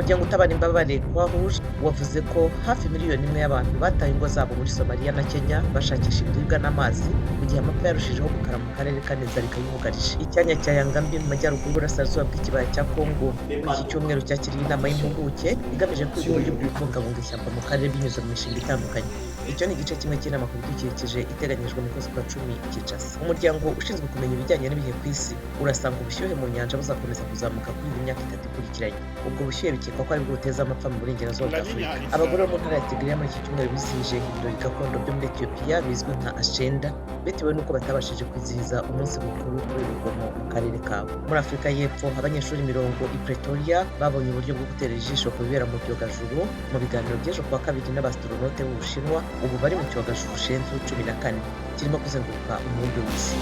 Umuryango utabara imbabare Croix Rouge wavuze ko hafi miliyoni 1 y'abantu bataye ingo zabo muri Somaliya na Kenya bashakisha ibiribwa n'amazi, mu gihe amapfa yarushijeho gukara mu karere kane inzara ikayugarije. Icyanya cya Yangambi mu majyaruguru y'uburasirazuba bw'ikibaya cya Kongo muri iki cyumweru cyakiriye inama y'impuguke igamije kwiga uburyo bwo kubungabunga ishyamba mu karere binyuze mu mishinga itandukanye. Icyo ni igice kimwe cy'inama ku bidukikije iteganyijwe mu kwezi kwa 10 i Kinshasa. Umuryango ushinzwe kumenya ibijyanye n'ibihe ku isi urasanga ubushyuhe mu nyanja buzakomeza kuzamuka kuri iyi myaka 3 ikurikiranye. Ubwo bushyuhe bikekwa ko aribwo buteza amapfa mu burengerazuba bwa Afurika. Abagore bo mu ntara ya Tigray muri iki cyumweru bizihije ibirori gakondo byo muri Etiyopiya bizwi nka Ashenda, bitewe n'uko batabashije kwizihiza umunsi mukuru kubera urugomo mu karere kabo. Muri Afurika y'Epfo, abanyeshuri 10 i Pretoria babonye uburyo bwo gutera ijisho ku bibera mu byogajuru mu biganiro by'ejo kuwa kabiri n'abastronaute b'Ubushinwa ubu bari mu cyogajuru Shenzhou 14 kirimo kuzenguruka umubumbe w'isi.